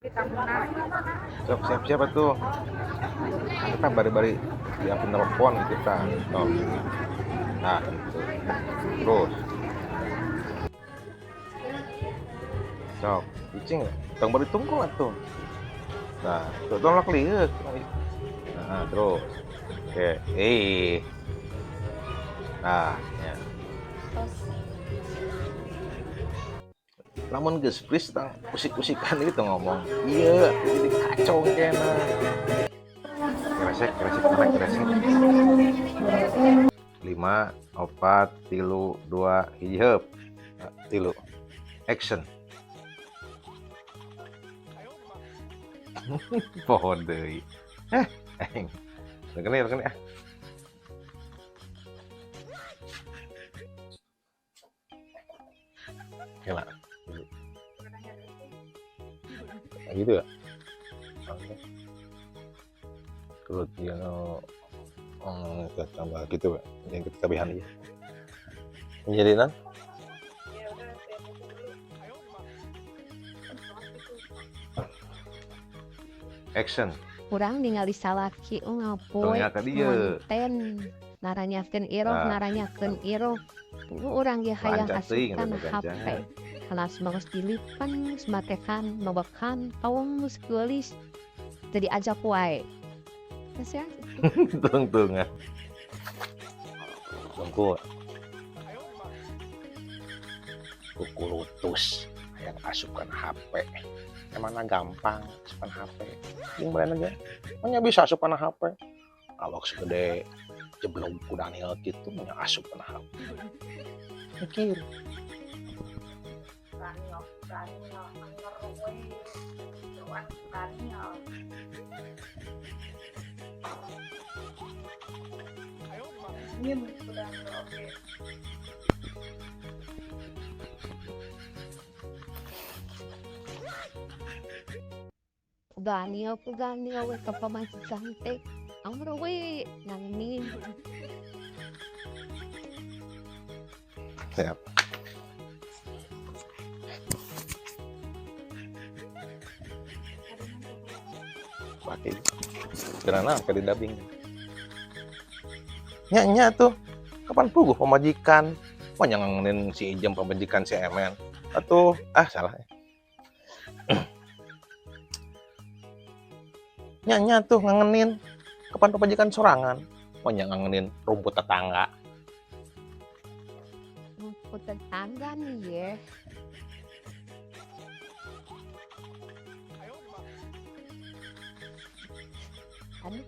Sok siap-siap atuh. Kita bari-bari siapin telepon kita. Sok. Nah, gitu. Terus. Sok, cicing tong bari tunggu atuh. Nah, tuh tolak liuk. Nah, terus. Oke, eh. Nah, ya. Lamun geus freeze tang usik-usikan gitu ngomong. Iya, jadi kacau kena. Kresek, kresek, mana kresek. 5, 4, 3, 2, 1, heup. 3. Action. Pohon deui. Eh, aing. Rekeni, rekeni ah. Gila. Kayak gitu ya. Oke. Terus dia kita tambah gitu ya. Yang kita tambahan aja. Jadi nan? Action. Urang ningali salaki ngapoe Tong ka dieu. konten naranyakeun iroh Nah. naranyakeun iroh. Urang ge hayang Lancar teuing asup kana eta HP. gancangan. Kalas geus dilipan geus matekan mabakan tawang geus geulis teu diajak wae. Geus ya. Tungtungan. Tunggu. Kukulutus hayang asup kana HP. Emangna gampang asup kana HP. Jeung mana ge? Nya bisa asup kana HP. Awak segede jeblog ku Daniel kitu nya asup kana HP. Mikir. Daniel, Daniel, anger we. Tuan Daniel. Nyim ku Daniel oge. Daniel ku Daniel we ka pamajikan teh. Anger we nanging. Siap. Pakai. Karena ke di dubbing. Nya nya tuh. Kapan puguh pamajikan? Mah ngangenin si Ijem pamajikan si Emen. Atuh, ah salah. Nya nya tuh ngangenin. Kapan pamajikan sorangan? Mah ngangenin rumput tetangga. Rumput tetangga nih ya. Aduh.